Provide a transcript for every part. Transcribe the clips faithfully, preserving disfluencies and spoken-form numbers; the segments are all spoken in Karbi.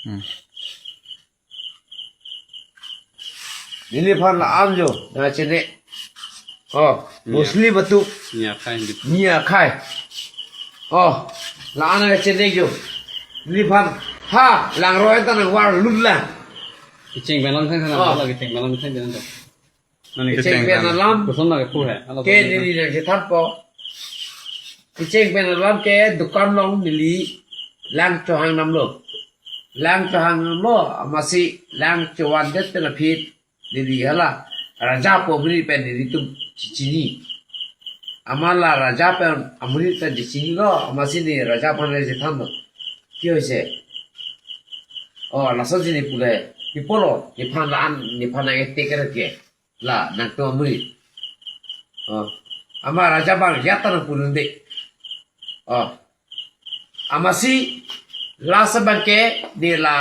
Hmm. Neliphan la-an jo, nangchene. Oh, Nia. Muslim atum. Nia khai. Nia khai. Oh, la-an nangchene jo. Neliphan, ha, langroi ta nangvarlut lang. Kecheng pen alam thang thang, Oh. la kecheng pen alam thang thang. Nani Kecheng kecheng pen pen. alam. Koson lake pu hai. Ala Ke koson neli nangchethanpo. Kecheng pen alam ke dukan along neli lang chohang damlo. Lang chohang damlo, amatsi lang chovan det pen aphi neli hala Raja pu amonit pen nelitum chechini. Amat la Raja pen amonit pen chechinilo, amatsi ne Raja aphan le chethanlo. Ki hoise? Oh, laso chini pule, ki pulo, nephan la-an, nephan nang-etek ke. La, nangtum amonit. Oh. Amat Raja abang ajat ta nangpudunde. Oh. Amatsi, last abang ke, ne la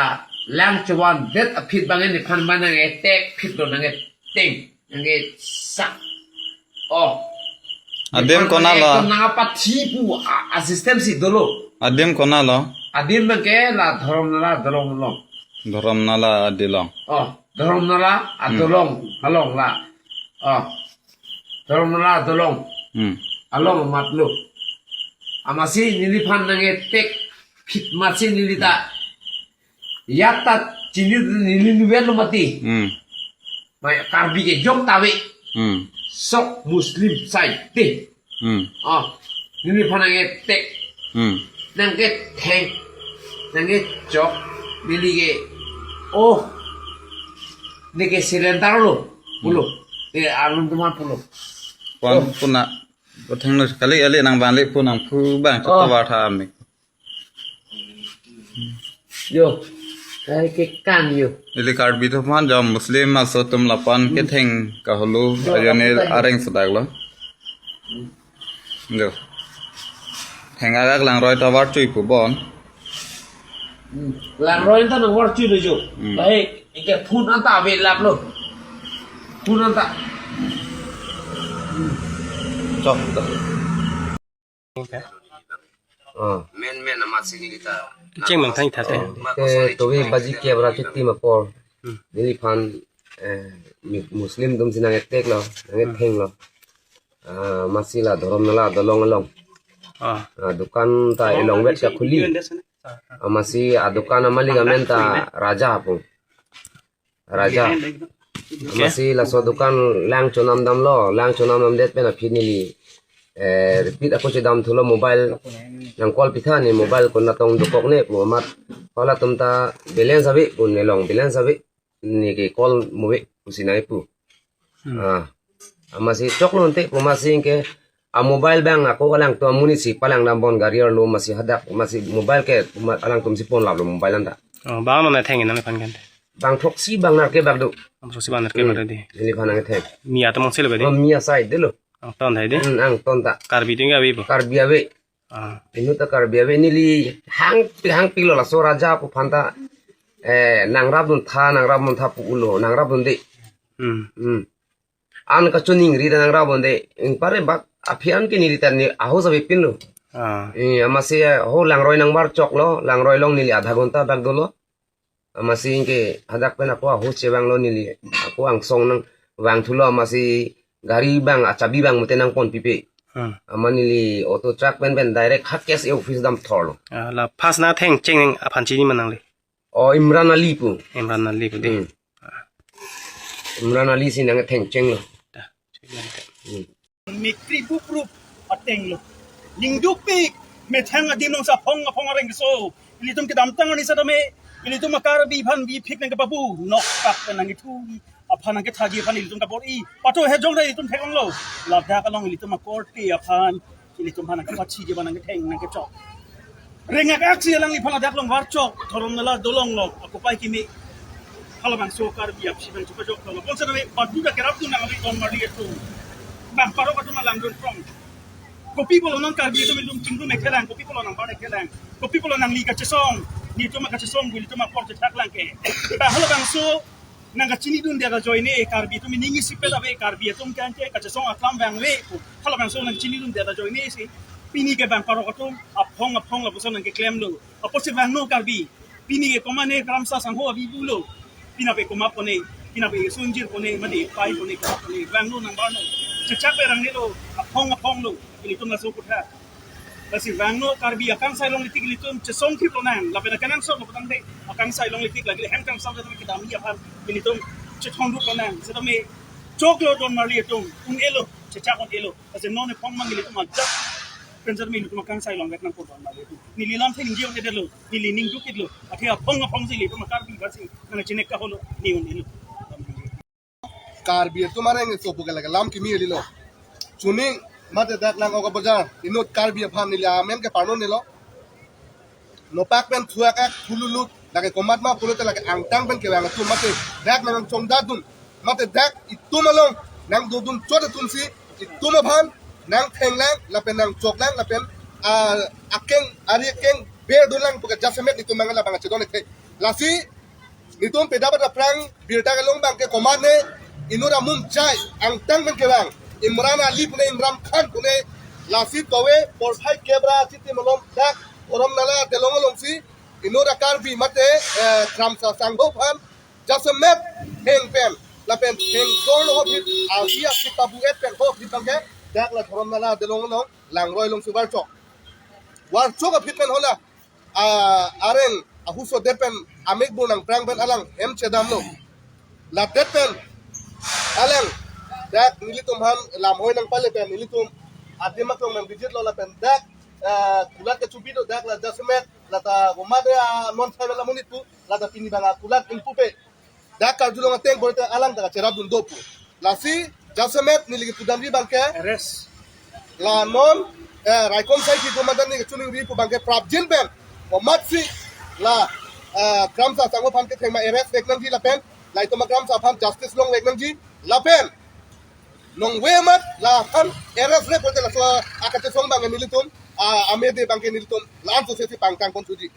lang chovan det aphi abang nephan ma nang-etek phitlo, nang-eteng, nang-esak. Oh. Adim nephan konatlo? Nang-etek nangpathi pu a, a system si dolo. Adim konatlo? Adim abang ke la Dhorom Nala dolong along. Dhorom Nala adolong. Oh, Dhorom Nala, ah, Hmm. dolong, along la. Oh, Dhorom Nala dolong. Hmm. Along amatlo. Amatsi neliphan nang-etek phit amatsi neli ta. Ajat ta chini neli nuven lo mati. Hmm. Mai Karbi ke jok ta ave. Hmm. Sok Muslim side te. Hmm. Oh, neliphan nang-etek. Hmm. Nangketheng. Nangkechok. Neli ke. Oh. Neke surrender lo. Pulo. Hmm. Eh, alun teman pulo. Pon Oh. puna. Botheng no kali ali nang bang le pu nangphu bang Oh. chota wartha ami. Yo, kai ke kan yo. Ili Karbi atum aphan jo Muslim aso atum lapen ketheng kaholo Yo, ajonel lapen areng sedaklo. Yo. Theng agak langroi ta varchui pu bon. Hmm. Langroi ta nangvarchui lo jo. Hmm. Kai ke phone anta ave lap lo. Phone anta. Chok. Okay. Oh. Men men amatsi neli ta. Cheng mang thang tha te. Oh. Ke tobi baji ke abra chuti ma por. Hmm. Neliphan, eh, mi-, Muslim atum si nang-etek lo, nang-etheng lo. Ah, amatsi la Dhorom Nala dolong along. Ah. Ah, dukan ta elong vet kakhuli. Amatsi adukan amalik amen ta Raja pu. Raja. Okay. Amatsi laso dukan lang chonam damlo, lang chonam damdet pen aphi neli, eh, repeat ako chedam thulo mobile nang call pitha ne mobile konatong dokok ne pu amat pala atum ta balance ave pu nelong balance ave neke call mo ave pusi nai pu. Hmm. Ah. Amatsi choklo ante pu amatsi ke a mobile abang ako alangtum amonit si palang dam bon gari arlo amatsi hadak amatsi mobile ke ma-, alangtum si pon laplo mobile anta. Oh, bang mana theng nangphan kan? Bang throksi bang nerkep bak do. Bang throksi bang nerkep Hmm. bak do di. Neliphan nangtheng. Mia atum angselo ba di? Oh, Mia side de lo. Angton thai di? Hmm, angton ta. Karbi atum ke ave bo? Karbi ave. Ah. Inut ta Karbi ave neli hang, hangpilo laso Raja pu aphan ta. Eh, nangrapdun tha, nangrapdun tha pu ulo, nangrapdunde. Hmm. Hmm. An kachoningri ta nangrapdunde. Ingpare bak aphi an ke neli ta ne ahos ave pinlo. Ah. Eh, amatsi, eh, ho langroi nangvarchoklo, langroi along neli adha ghonta bak dolo. Amatsi ke hadak pen ako ahos chevanglo neli, ako angsong nangvang thulo amatsi gari abang achabi abang mate nangpon pipe. Hmm. Amat neli auto truck pen pen direct ha KSA office damthorlo. Ah, la first nangtheng cheng aphan chini ma nangli? Oh, Imran Ali pu. Imran Ali pu di. Hmm. Imran Ali si nangtheng chenglo. Da, cheng lang te. Hmm. Mikri buprup ateng lo. Ningdukpik methang adim nong sa phong aphong areng so. Ilitum kedamtang ani sadame. Ilitum a-Karbi aphan biphik nangkepabu. Nokpak nangkethu. Aphan nangkethaji aphan ilitum kabor-i. Pato hejong da ilitum thek-onglo. Ladak along ilitum akorte aphan. Ilitum aphan nangkepachiji aphan nangketheng nangkechok. Rengak aksi alangliphan ladak along varchok. Dhorom Nala dolong along. Akopai kimi. Halabangso Karbi apsi bang chupajok lo. Bonsa dame badu da kerap tu nang abi ton mari itu. Bang parok atum langdun prong. Kopi pulo nang Karbi atum ilitum chingrum ekelang, kopi pulo nang bar ekelang, kopi pulo nangli kachesong, nelitum kachesong, nelitum apor chethak lang ke. Bang halabangso nangkachinidunde ajoine, Karbi atum ning isipet ave, Karbi atum ke anke kachesong aklam vangve, halabangso nangchinidunde ajoine si, pini ke bang parok atum, aphong aphong lapuson nangkeklemlo, apotsi vangno Karbi. Pini ke komat ne Kramsa Sangho avi pulo. Pini pe komat pone, pini pe sungjir pone, mate pai pone, komat pone, vanglo nangbarlo. Chechak pe rangnelo, aphong aphong lo, ilitum laso kutha. Lasi vanglo Karbi akangsai longle tik ilitum chesong thip lonang, lapen akenangsot lo putangte, akangsai longle tik lagi hem kangsam seta kedam iya aphan, ilitum chethong rup lonang, seta me choklo don marli atum, un-elo, chechak un-elo. Lasi non ephong mang ilitum ajak pen seta me ilitum akangsai longvek nangpo don marli atum. Neli lam thengji on-edetlo, neli ning dukitlo. Athe aphong aphong si ilitum Karbi basi nang chinek kaholo, ne un-elo. Karbi atum areng sopo ke lake lam kimi elilo. Chuning mate dak nang oka bojar inut Karbi aphan neli amen ke parno nelo. Nopak pen thuak ak thululut lake komat ma pulote lake angtang pen kevang atum mate dak nang chongdadun mate dak itum along nang dodun chot atum si itum aphan nang thenglang lapen nang choklang lapen, ah, akeng ari akeng berdunlang puke jasemet itum mangala bang chedon ethe. Lasi nitum pedap aphrang birta kelong bang ke komat ne inut amun chai angtang pen kevang Imran Ali pune Imran Khan pune lasi towe porphai kebra chiti malom dak Dhorom Nala delong alongsi inut a Karbi mate, eh, Kramsa Sangho aphan jasemet heng pen lapen heng dong lo hopit avi asit pabu et pen hopit bang ke dak la Dhorom Nala delong along langroi alongsi varchok. Varchok aphi pen hala, ah, areng ahuso det pen amek bu nangprang pen alang hem chedamlo. Ladet pen alang dak nelitum aphan lamhoi nangpale pen nelitum adim aklong nang visit lo lapen dak, ah, kulat kechubi do dak la jasemet lata komat de, ah, non sai la monit pu lata pini bang, ah, kulat ingpu pe. Dak karjulong ateng pulote alang dak cherapdun do pu. Lasi jasemet neli kepudamri bang ke arrest. La non, eh, raikom sai kitu mantan ne kechuningri pu bang ke prapjin pen. Komatsi la, eh, Kramsa Sangho aphan kethengma arrest vek nangji lapen. La itum a Kramsa aphan justice longvek nangji lapen. Nongve mat la aphan arrest vek pulote laso akachesong bang ke nelitum, ah, amede bang ke nelitum. La-an sose si pangtang pon suji.